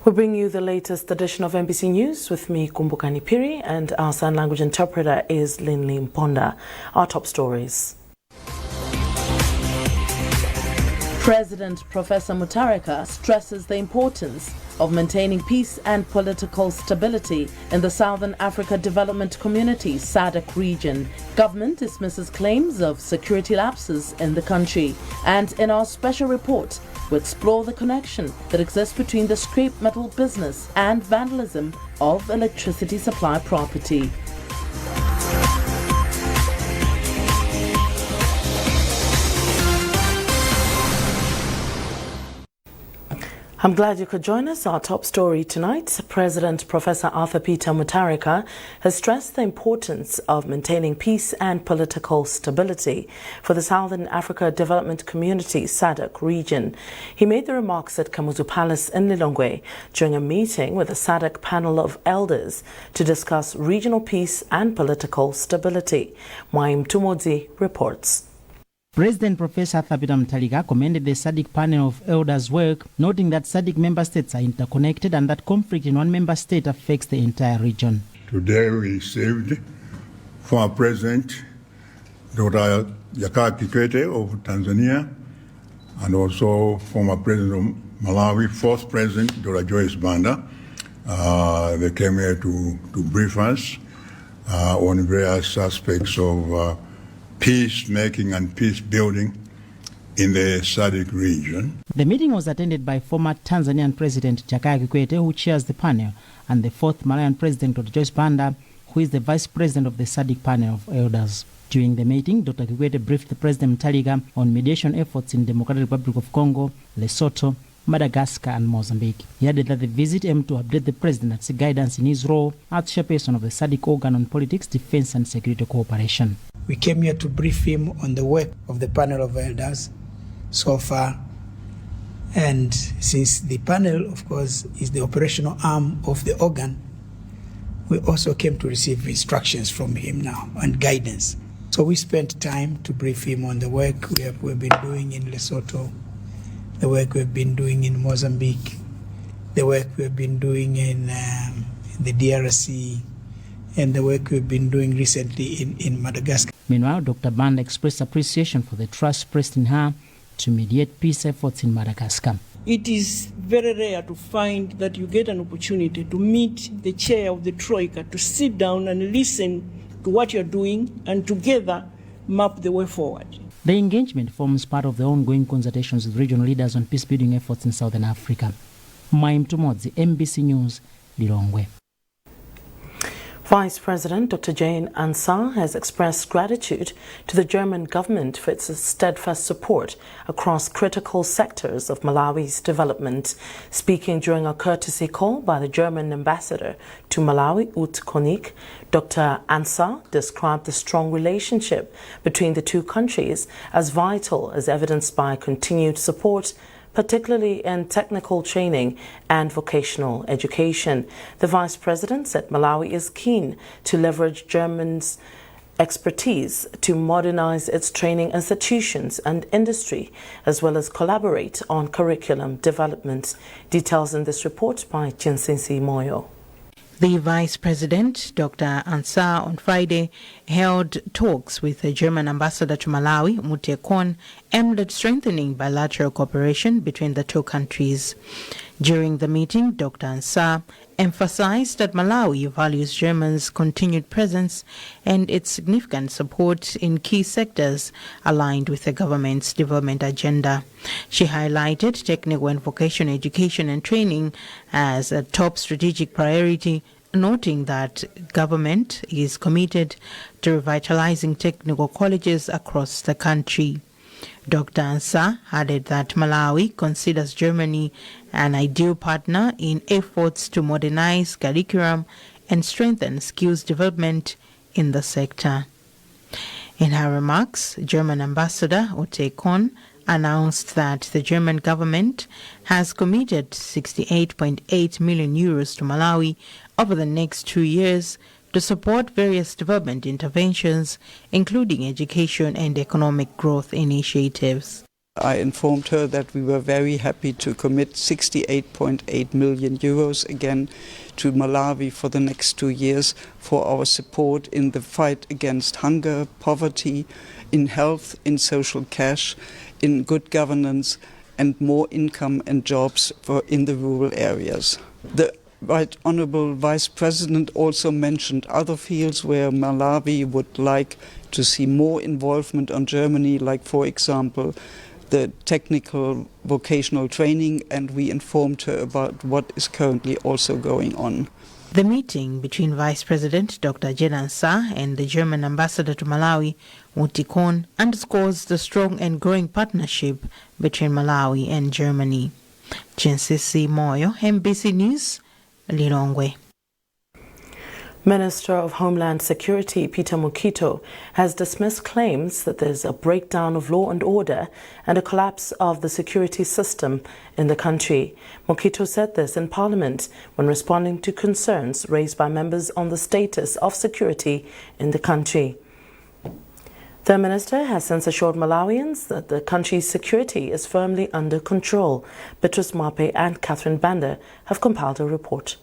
We bring you the latest edition of MBC News with me, Kumbukani Piri, and our sign language interpreter is Linley Mponda. Our top stories. President Professor Mutharika stresses the importance of maintaining peace and political stability in the Southern Africa Development Community SADC region. Government dismisses claims of security lapses in the country. And in our special report, we explore the connection that exists between the scrap metal business and vandalism of electricity supply property. I'm glad you could join us. Our top story tonight, President Professor Arthur Peter Mutharika has stressed the importance of maintaining peace and political stability for the Southern Africa Development Community SADC region. He made the remarks at Kamuzu Palace in Lilongwe during a meeting with a SADC panel of elders to discuss regional peace and political stability. Mwaim Tumodzi reports. President Professor Arthur Peter Mutharika commended the SADC panel of elders' work, noting that SADC member states are interconnected and that conflict in one member state affects the entire region. Today we received former President Dr. Jakaya Kikwete of Tanzania and also former President of Malawi, fourth President Dr. Joyce Banda. They came here to brief us on various aspects of peacemaking and peace building in the SADC region. The meeting was attended by former Tanzanian President Jakaya Kikwete, who chairs the panel, and the fourth Malawian President Dr. Joyce Banda, who is the Vice President of the SADC panel of elders. During the meeting, Dr. Kikwete briefed the President Mutharika on mediation efforts in Democratic Republic of Congo, Lesotho, Madagascar and Mozambique. He added that the visit aimed to update the President's guidance in his role as chairperson of the SADC organ on politics, defense and security cooperation. We came here to brief him on the work of the panel of elders so far. And since the panel, of course, is the operational arm of the organ, we also came to receive instructions from him now and guidance. So we spent time to brief him on the work we've been doing in Lesotho, the work we've been doing in Mozambique, the work we've been doing in the DRC, and the work we've been doing recently in Madagascar. Meanwhile, Dr. Banda expressed appreciation for the trust placed in her to mediate peace efforts in Madagascar. It is very rare to find that you get an opportunity to meet the chair of the Troika, to sit down and listen to what you're doing and together map the way forward. The engagement forms part of the ongoing consultations with regional leaders on peace-building efforts in Southern Africa. Mwaim Tumodzi, MBC News, Lilongwe. Vice President Dr. Jane Ansah has expressed gratitude to the German government for its steadfast support across critical sectors of Malawi's development. Speaking during a courtesy call by the German ambassador to Malawi, Ut Konik, Dr. Ansah described the strong relationship between the two countries as vital, as evidenced by continued support, particularly in technical training and vocational education. The Vice President said Malawi is keen to leverage Germany's expertise to modernize its training institutions and industry, as well as collaborate on curriculum development. Details in this report by Chinsinsi Moyo. The Vice President, Dr. Ansah, on Friday held talks with the German ambassador to Malawi, Mute Kon, aimed at strengthening bilateral cooperation between the two countries. During the meeting, Dr. Ansah emphasized that Malawi values Germany's continued presence and its significant support in key sectors aligned with the government's development agenda. She highlighted technical and vocational education and training as a top strategic priority, noting that government is committed to revitalizing technical colleges across the country. Dr. Ansah added that Malawi considers Germany an ideal partner in efforts to modernize curriculum and strengthen skills development in the sector. In her remarks, German Ambassador Ute Kon announced that the German government has committed 68.8 million euros to Malawi over the next 2 years to support various development interventions, including education and economic growth initiatives. I informed her that we were very happy to commit 68.8 million euros again to Malawi for the next 2 years for our support in the fight against hunger, poverty, in health, in social cash, in good governance, and more income and jobs in the rural areas. The Right Honourable Vice President also mentioned other fields where Malawi would like to see more involvement on Germany, like, for example, the technical vocational training, and we informed her about what is currently also going on. The meeting between Vice President Dr. Ansah and the German ambassador to Malawi, Mutikon, underscores the strong and growing partnership between Malawi and Germany. Chinsisi Moyo, MBC News, Lilongwe. Minister of Homeland Security Peter Mukito has dismissed claims that there's a breakdown of law and order and a collapse of the security system in the country. Mukito said this in Parliament when responding to concerns raised by members on the status of security in the country. The minister has since assured Malawians that the country's security is firmly under control. Beatrice Mape and Catherine Banda have compiled a report.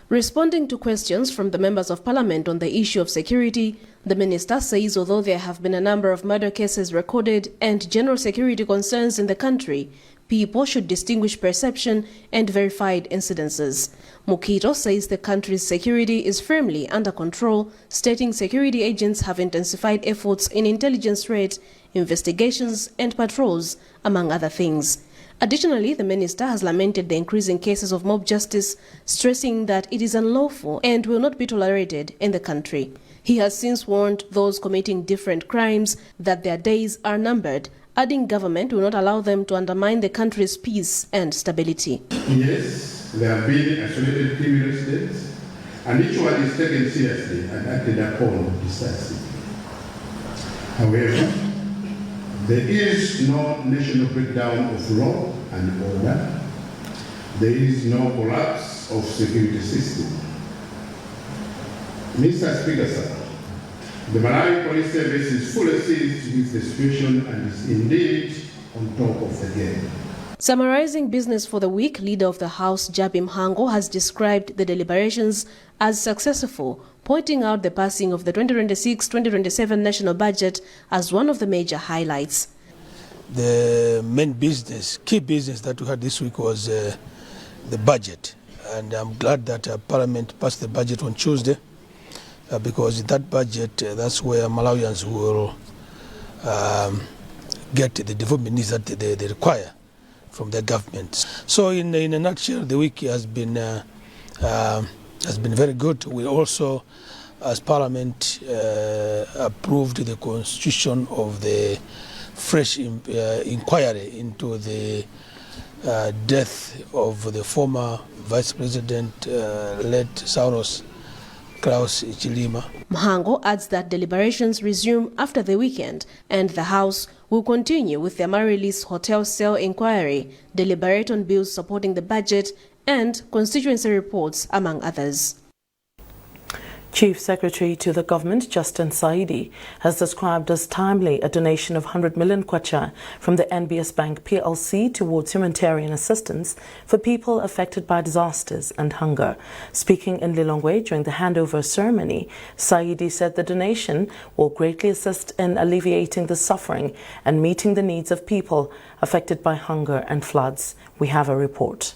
Responding to questions from the members of parliament on the issue of security, the minister says although there have been a number of murder cases recorded and general security concerns in the country, people should distinguish perception and verified incidences. Mukito says the country's security is firmly under control, stating security agents have intensified efforts in intelligence raids, investigations and patrols, among other things. Additionally, the minister has lamented the increasing cases of mob justice, stressing that it is unlawful and will not be tolerated in the country. He has since warned those committing different crimes that their days are numbered, adding government will not allow them to undermine the country's peace and stability. Yes, there have been isolated criminal states, and each one is taken seriously and acted upon decisively. However, there is no national breakdown of law and order. There is no collapse of security system. Mr. Speaker, sir, the Malawi Police Service is fully seized with the situation and is indeed on top of the game. Summarizing business for the week, Leader of the House, Jabi Mhango, has described the deliberations as successful, pointing out the passing of the 2026-2027 national budget as one of the major highlights. The main business, key business that we had this week was the budget. And I'm glad that Parliament passed the budget on Tuesday because in that budget, that's where Malawians will get the development needs that they require from their government. So in a nutshell, the week has been very good. We also, as Parliament, approved the constitution of the fresh inquiry into the death of the former Vice President, late Saulos Klaus Chilima. Mhango adds that deliberations resume after the weekend and the House will continue with the Amaryllis Hotel Cell inquiry, deliberate on bills supporting the budget and constituency reports, among others. Chief Secretary to the Government, Justin Saidi, has described as timely a donation of 100 million kwacha from the NBS Bank PLC towards humanitarian assistance for people affected by disasters and hunger. Speaking in Lilongwe during the handover ceremony, Saidi said the donation will greatly assist in alleviating the suffering and meeting the needs of people affected by hunger and floods. We have a report.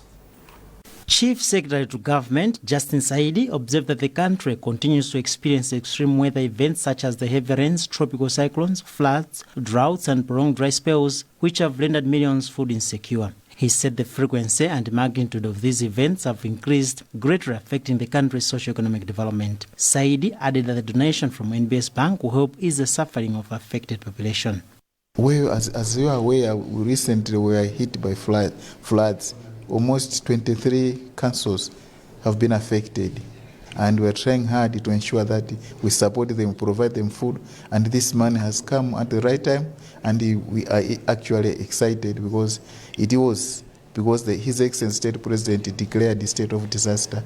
Chief Secretary to Government, Justin Saidi, observed that the country continues to experience extreme weather events such as the heavy rains, tropical cyclones, floods, droughts and prolonged dry spells, which have rendered millions food insecure. He said the frequency and magnitude of these events have increased, greatly affecting the country's socio-economic development. Saidi added that the donation from NBS Bank will help ease the suffering of affected population. Well, as you are aware, we recently were hit by floods. Almost 23 councils have been affected, and we're trying hard to ensure that we support them, provide them food, and this money has come at the right time, and we are actually excited because His Excellency State President declared the state of disaster,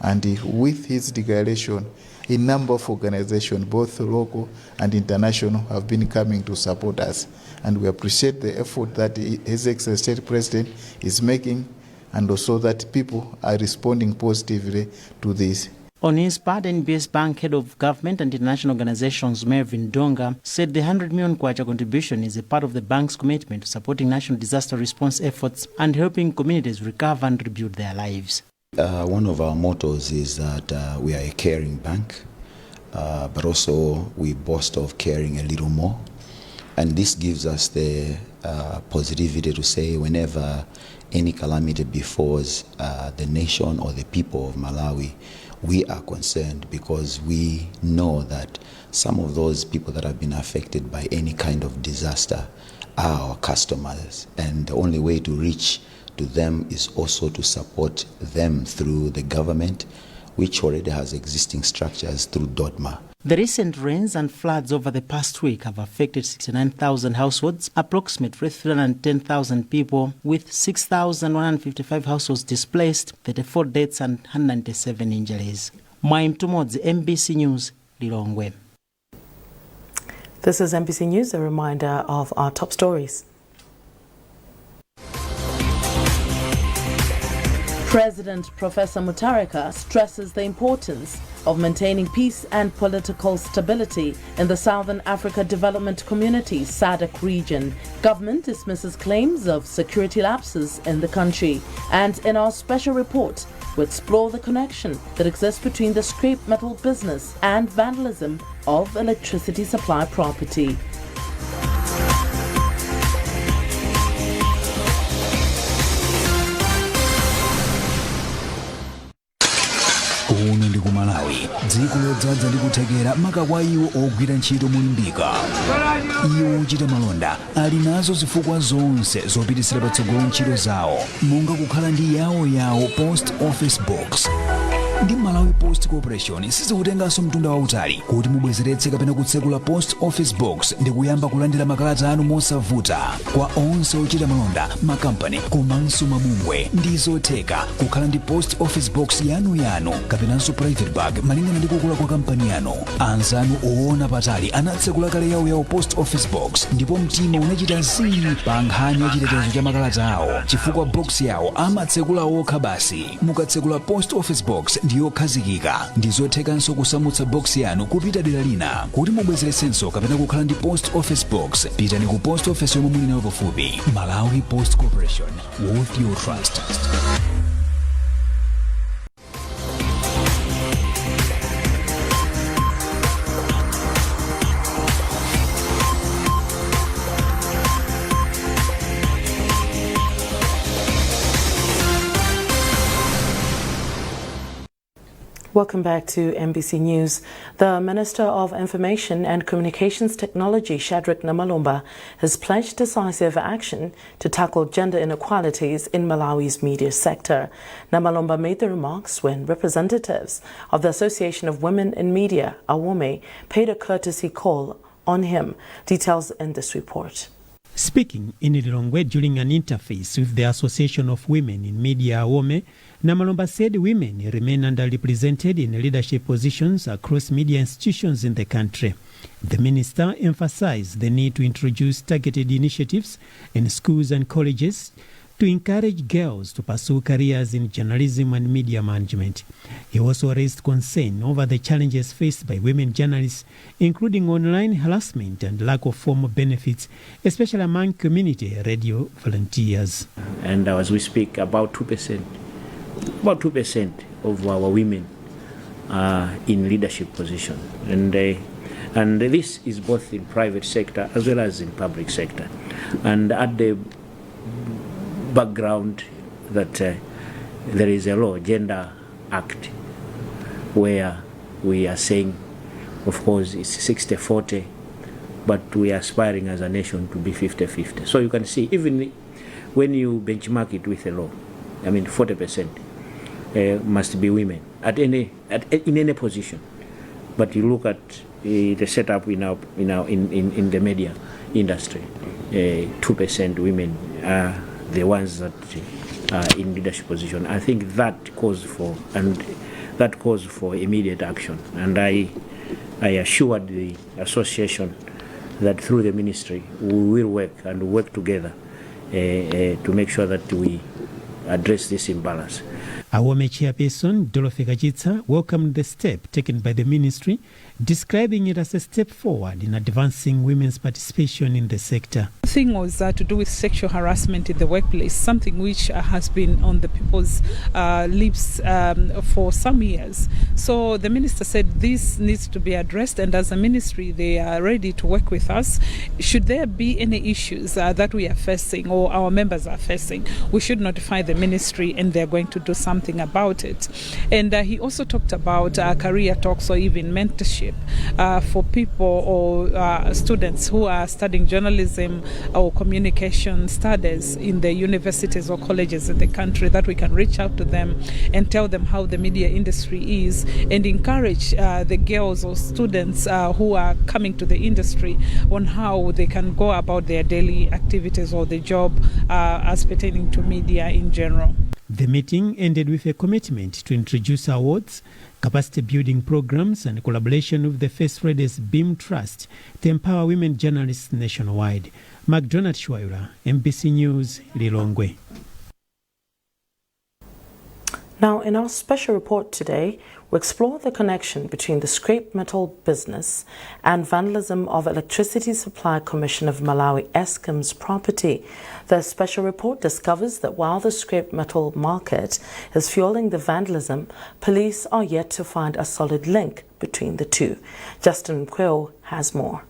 And with his declaration, a number of organizations, both local and international, have been coming to support us. And we appreciate the effort that His Excellency State President is making, and also that people are responding positively to this. On his part, NBS Bank Head of Government and International Organizations Mervyn Donga said the 100 million kwacha contribution is a part of the bank's commitment to supporting national disaster response efforts and helping communities recover and rebuild their lives. One of our mottos is that we are a caring bank, but also we boast of caring a little more. And this gives us the positivity to say whenever any calamity befalls the nation or the people of Malawi, we are concerned because we know that some of those people that have been affected by any kind of disaster are our customers. And the only way to reach to them is also to support them through the government, which already has existing structures through DOTMA. The recent rains and floods over the past week have affected 69,000 households, approximately 310,000 people, with 6,155 households displaced, 34 deaths and 197 injuries. Maim Tumodzi, MBC News, Lilongwe. This is MBC News, a reminder of our top stories. President Professor Mutharika stresses the importance of maintaining peace and political stability in the Southern Africa Development Community SADC region. Government dismisses claims of security lapses in the country. And in our special report, we explore the connection that exists between the scrap metal business and vandalism of electricity supply property. Uno ndi Kumalawi, dziko lodzaza ndi kuthekera maka iwo ogwira ntchito molimbika. Iwo ochita malonda ali nazo zifukwa zonse zopitisira patsogolo ntchito zawo, monga kukhala ndi yawo post office box. Ndi Malawi Post Corporation sizikutenganso mtunda wautali kuti mubwezeretse kapena kutsekula post office box ndi kuyamba kulandira makalata anu mosavuta. Kwa onse ochita malonda, makampani komanso mabungwe ndi zotheka kukhala ndi post office box yanu kapenanso private bag malingana ndi kukula kwa kampani yanu. Anzanu oona patali anatsekula kale yawo post office box ndipo mtima unachita zii pa nkhani ya chitetezo cha makalata awo chifukwa box yawo amatsekula okha basi. Mukatsekula post office box ndiyo khazikika, ndizothekanso kusamutsa box yanu kupita dera lina. Kuti mubwezeretsenso kapena kukhala ndi post office box, pitani ku post office yomwe muli nayo pafupi. Malawi Post Corporation, worth your trust. Welcome back to MBC News. The Minister of Information and Communications Technology, Shadrack Namalomba, has pledged decisive action to tackle gender inequalities in Malawi's media sector. Namalomba made the remarks when representatives of the Association of Women in Media, AWOME, paid a courtesy call on him. Details in this report. Speaking in Lilongwe during an interface with the Association of Women in Media, AWOME, Namalomba said women remain underrepresented in leadership positions across media institutions in the country. The minister emphasized the need to introduce targeted initiatives in schools and colleges to encourage girls to pursue careers in journalism and media management. He also raised concern over the challenges faced by women journalists, including online harassment and lack of formal benefits, especially among community radio volunteers. And as we speak, about 2% of our women are in leadership position. And this is both in private sector as well as in public sector. And at the background that there is a law, Gender Act, where we are saying, of course, it's 60-40, but we are aspiring as a nation to be 50-50. So you can see, even when you benchmark it with a law, I mean 40% must be women in any position. But you look at the setup in the media industry, 2% women are the ones that are in leadership position. I think that calls for, and that calls for immediate action. And I assured the association that through the ministry we will work together to make sure that we address this imbalance. Awome chairperson Dorothy Kachitsa welcomed the step taken by the ministry, describing it as a step forward in advancing women's participation in the sector. The thing was to do with sexual harassment in the workplace, something which has been on the people's lips for some years. So the minister said this needs to be addressed, and as a ministry they are ready to work with us. Should there be any issues that we are facing or our members are facing, we should notify the ministry and they're going to do something about it. And he also talked about career talks or even mentorship for people or students who are studying journalism or communication studies in the universities or colleges in the country, that we can reach out to them and tell them how the media industry is and encourage the girls or students who are coming to the industry on how they can go about their daily activities or the job as pertaining to media in general. The meeting ended with a commitment to introduce awards, capacity building programs and collaboration with the First Ladies Beam Trust to empower women journalists nationwide. McDonald Shwaira, MBC News, Lilongwe. Now, in our special report today, we explore the connection between the scrap metal business and vandalism of Electricity Supply Commission of Malawi Eskom's property. The special report discovers that while the scrap metal market is fueling the vandalism, police are yet to find a solid link between the two. Justin Quill has more.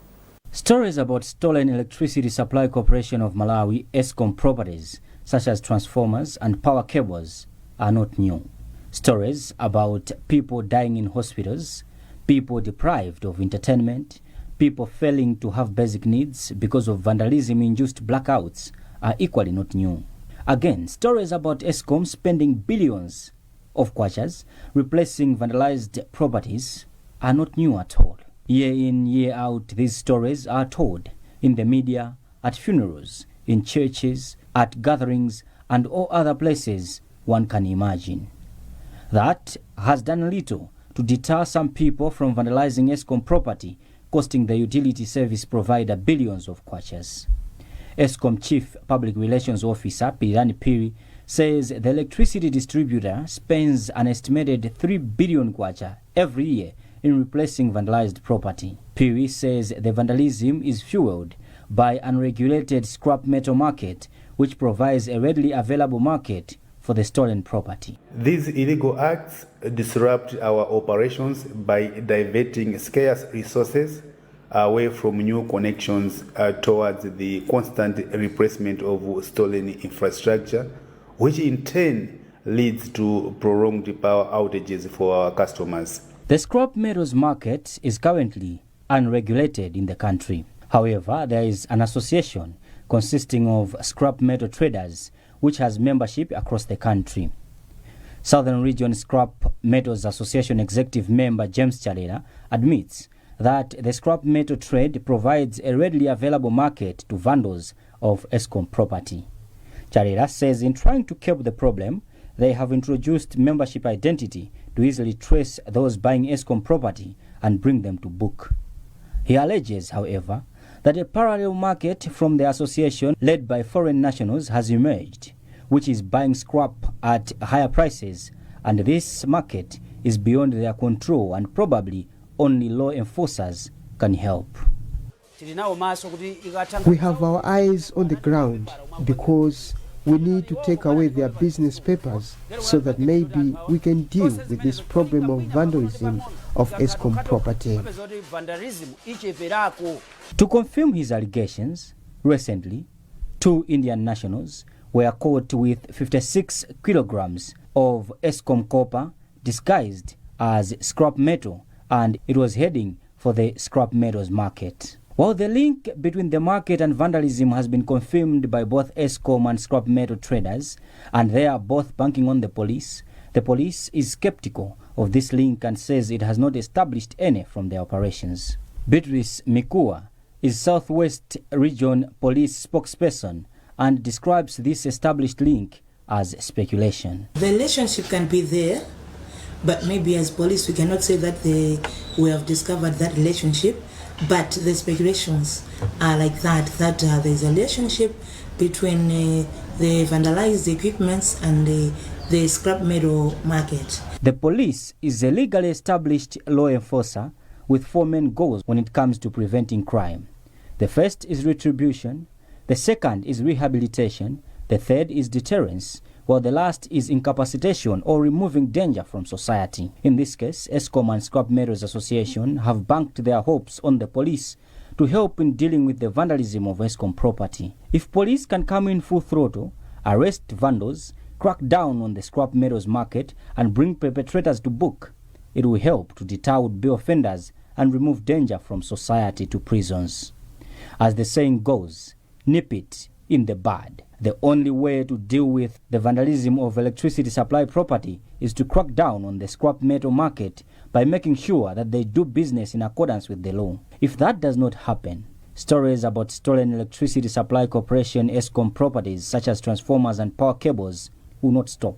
Stories about stolen Electricity Supply Corporation of Malawi Eskom properties, such as transformers and power cables, are not new. Stories about people dying in hospitals, people deprived of entertainment, people failing to have basic needs because of vandalism-induced blackouts are equally not new. Again, stories about Eskom spending billions of kwachas replacing vandalized properties are not new at all. Year in, year out, these stories are told in the media, at funerals, in churches, at gatherings, and all other places one can imagine. That has done little to deter some people from vandalizing Eskom property, costing the utility service provider billions of kwachas. Eskom Chief Public Relations Officer Pirani Piri says the electricity distributor spends an estimated 3 billion kwacha every year in replacing vandalized property. Piri says the vandalism is fueled by unregulated scrap metal market, which provides a readily available market for the stolen property. These illegal acts disrupt our operations by diverting scarce resources away from new connections towards the constant replacement of stolen infrastructure, which in turn leads to prolonged power outages for our customers. The scrap metals market is currently unregulated in the country. However, there is an association consisting of scrap metal traders which has membership across the country. Southern Region Scrap Metals Association executive member James Chalera admits that the scrap metal trade provides a readily available market to vendors of Eskom property. Chalera says in trying to curb the problem, they have introduced membership identity to easily trace those buying Eskom property and bring them to book. He alleges, however, that a parallel market from the association led by foreign nationals has emerged, which is buying scrap at higher prices, and this market is beyond their control and probably only law enforcers can help. We have our eyes on the ground because we need to take away their business papers so that maybe we can deal with this problem of vandalism of Eskom property. To confirm his allegations, recently, 2 Indian nationals were caught with 56 kilograms of Eskom copper disguised as scrap metal, and it was heading for the scrap metals market. While the link between the market and vandalism has been confirmed by both Eskom and scrap metal traders, and they are both banking on the police is skeptical of this link and says it has not established any from their operations. Beatrice Mikua is Southwest Region Police spokesperson and describes this established link as speculation. The relationship can be there, but maybe as police we cannot say that we have discovered that relationship, but the speculations are like that there's a relationship between the vandalized equipments and the scrap metal market. The police is a legally established law enforcer with 4 main goals when it comes to preventing crime. The first is retribution, the second is rehabilitation, the third is deterrence, while the last is incapacitation or removing danger from society. In this case, ESCOM and Scrap Metals Association have banked their hopes on the police to help in dealing with the vandalism of ESCOM property. If police can come in full throttle, arrest vandals, crack down on the scrap metals market and bring perpetrators to book, it will help to deter would-be offenders and remove danger from society to prisons. As the saying goes, nip it in the bud. The only way to deal with the vandalism of electricity supply property is to crack down on the scrap metal market by making sure that they do business in accordance with the law. If that does not happen, stories about stolen electricity supply corporation ESCOM properties such as transformers and power cables will not stop.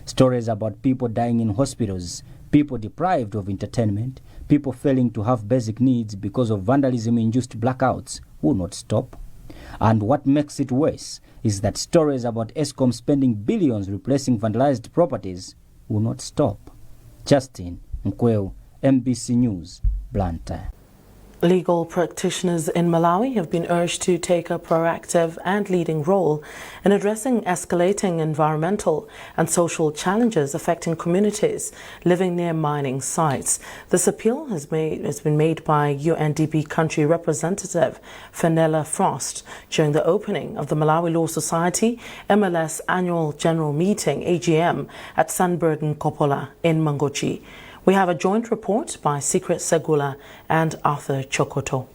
Stories about people dying in hospitals, people deprived of entertainment, people failing to have basic needs because of vandalism-induced blackouts will not stop. And what makes it worse is that stories about ESCOM spending billions replacing vandalized properties will not stop. Justin Nkweo, MBC News, Blantyre. Legal practitioners in Malawi have been urged to take a proactive and leading role in addressing escalating environmental and social challenges affecting communities living near mining sites. This appeal has been made by UNDP country representative Fenella Frost during the opening of the Malawi Law Society MLS Annual General Meeting AGM at Sunburden Coppola in Mangochi. We have a joint report by Secret Segula and Arthur Chokoto.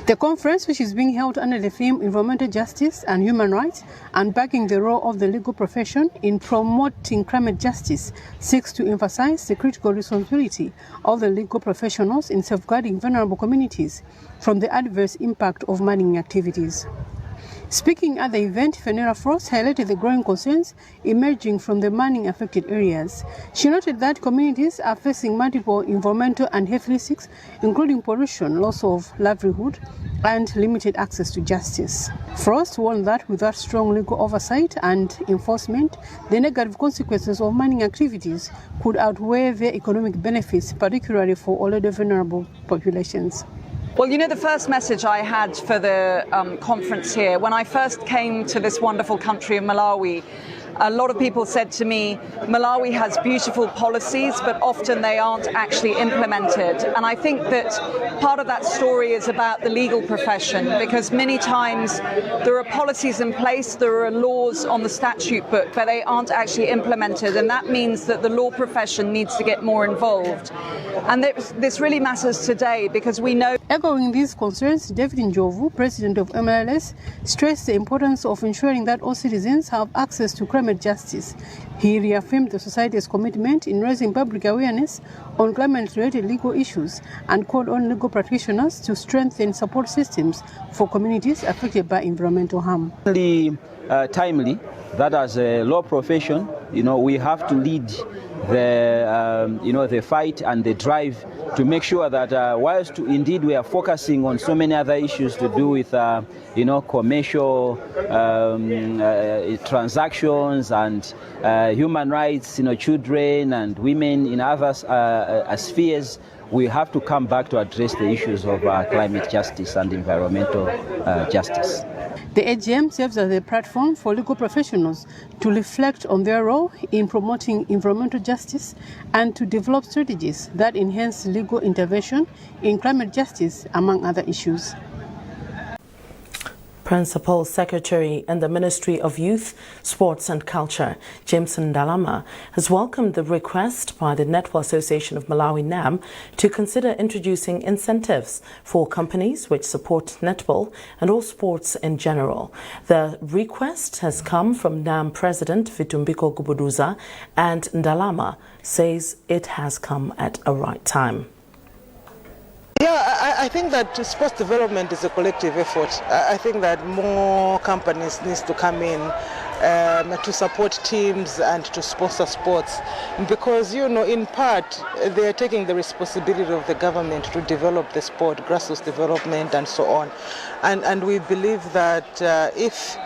The conference, which is being held under the theme Environmental Justice and Human Rights and backing the role of the legal profession in promoting climate justice, seeks to emphasize the critical responsibility of the legal professionals in safeguarding vulnerable communities from the adverse impact of mining activities. Speaking at the event, Fenella Frost highlighted the growing concerns emerging from the mining-affected areas. She noted that communities are facing multiple environmental and health risks, including pollution, loss of livelihood, and limited access to justice. Frost warned that without strong legal oversight and enforcement, the negative consequences of mining activities could outweigh their economic benefits, particularly for already vulnerable populations. Well, you know, the first message I had for the conference here, when I first came to this wonderful country of Malawi, a lot of people said to me, Malawi has beautiful policies, but often they aren't actually implemented. And I think that part of that story is about the legal profession, because many times there are policies in place, there are laws on the statute book, but they aren't actually implemented. And that means that the law profession needs to get more involved. And this really matters today because we know. Echoing these concerns, David Njovu, president of MLS, stressed the importance of ensuring that all citizens have access to climate justice. He reaffirmed the society's commitment in raising public awareness on climate-related legal issues and called on legal practitioners to strengthen support systems for communities affected by environmental harm. Timely that as a law profession, we have to lead the fight and the drive to make sure that whilst indeed we are focusing on so many other issues to do with commercial transactions and human rights, children and women in other spheres, we have to come back to address the issues of climate justice and environmental justice. The AGM serves as a platform for legal professionals to reflect on their role in promoting environmental justice and to develop strategies that enhance legal intervention in climate justice, among other issues. Principal Secretary in the Ministry of Youth, Sports and Culture, Jameson Ndalama, has welcomed the request by the Netball Association of Malawi NAM to consider introducing incentives for companies which support netball and all sports in general. The request has come from NAM President Vitumbiko Gubuduza, and Ndalama says it has come at a right time. Yeah, I think that sports development is a collective effort. I think that more companies need to come in to support teams and to sponsor sports, because in part they are taking the responsibility of the government to develop the sport, grassroots development and so on, and we believe that if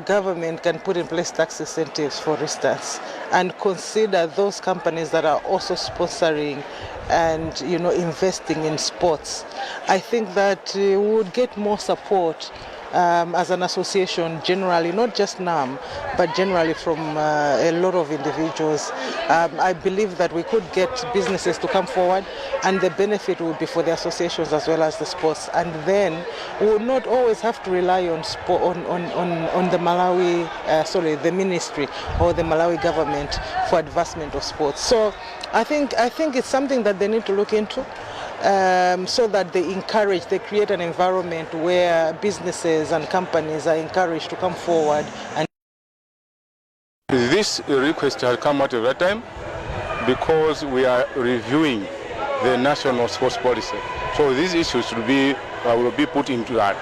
government can put in place tax incentives, for instance, and consider those companies that are also sponsoring and investing in sports, I think that we would get more support as an association generally, not just NAM, but generally from a lot of individuals. I believe that we could get businesses to come forward, and the benefit would be for the associations as well as the sports. And then we would not always have to rely on the Malawi, the ministry or the Malawi government for advancement of sports. So I think it's something that they need to look into. So that they create an environment where businesses and companies are encouraged to come forward. And this request has come out at that time because we are reviewing the national sports policy. So these issues will be put into that.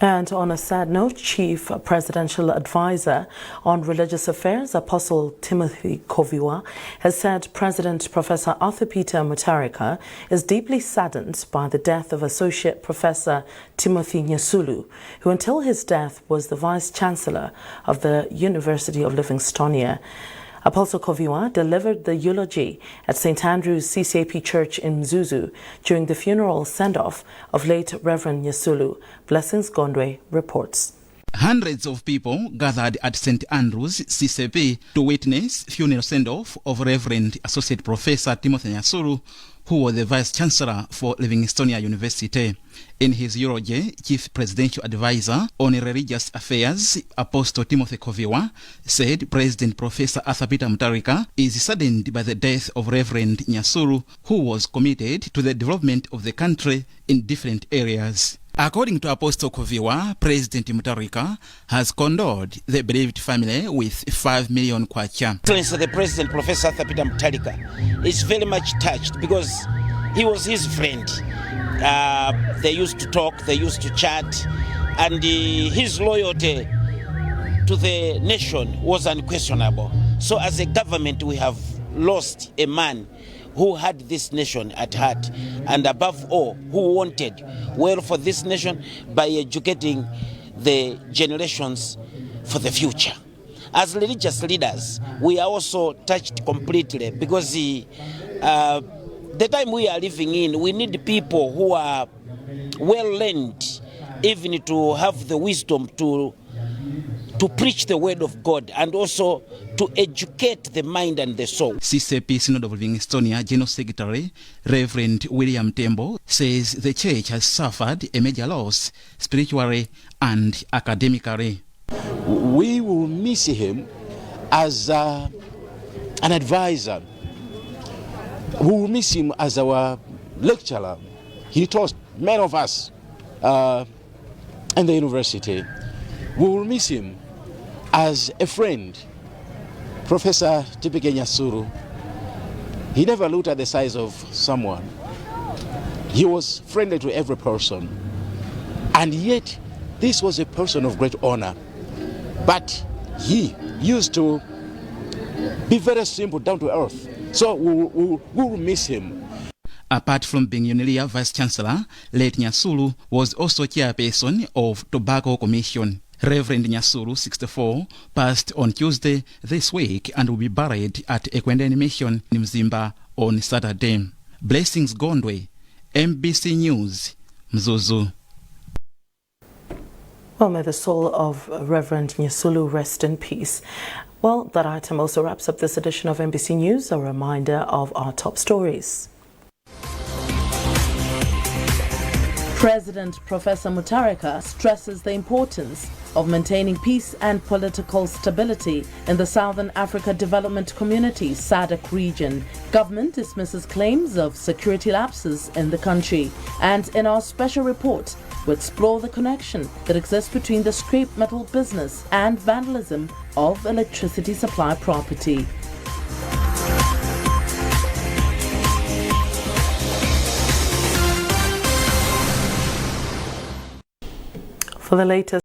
And on a sad note, Chief Presidential Advisor on Religious Affairs, Apostle Timothy Koviwa, has said President Professor Arthur Peter Mutharika is deeply saddened by the death of Associate Professor Timothy Nyasulu, who until his death was the Vice-Chancellor of the University of Livingstonia. Apostle Koviwa delivered the eulogy at St. Andrew's CCAP Church in Mzuzu during the funeral send-off of late Reverend Nyasulu. Blessings Gondwe reports. Hundreds of people gathered at St. Andrew's CCAP to witness funeral send-off of Reverend Associate Professor Timothy Nyasulu, who was the Vice-Chancellor for Livingstonia University. In his eulogy, Chief Presidential Advisor on Religious Affairs, Apostle Timothy Koviwa, said President Professor Arthur Peter Mutharika is saddened by the death of Reverend Nyasulu, who was committed to the development of the country in different areas. According to Apostle Koviwa, President Mutharika has condoled the bereaved family with 5 million kwacha. The President, Professor Arthur Peter Mutharika, is very much touched because he was his friend. They used to talk, they used to chat, and his loyalty to the nation was unquestionable. So as a government, we have lost a man who had this nation at heart, and above all, who wanted well for this nation by educating the generations for the future. As religious leaders, we are also touched completely because the time we are living in, we need people who are well-learned, even to have the wisdom to preach the word of God and also to educate the mind and the soul. CCAP Synod of Livingstonia General Secretary Reverend William Tembo says the church has suffered a major loss spiritually and academically. We will miss him as an advisor. We will miss him as our lecturer. He taught many of us in the university. We will miss him as a friend. Professor Timothy Nyasulu, he never looked at the size of someone. He was friendly to every person. And yet, this was a person of great honor. But he used to be very simple, down to earth. So we will miss him. Apart from being Unilia Vice-Chancellor, late Nyasulu was also chairperson of Tobacco Commission. Reverend Nyasulu, 64, passed on Tuesday this week and will be buried at Ekwendeni Mission in Mzimba on Saturday. Blessings Gondwe, MBC News, Mzuzu. Well, may the soul of Reverend Nyasulu rest in peace. Well, that item also wraps up this edition of MBC News. A reminder of our top stories. President Professor Mutharika stresses the importance of maintaining peace and political stability in the Southern Africa Development Community SADC region. Government dismisses claims of security lapses in the country. And in our special report, we explore the connection that exists between the scrap metal business and vandalism of electricity supply property. For the latest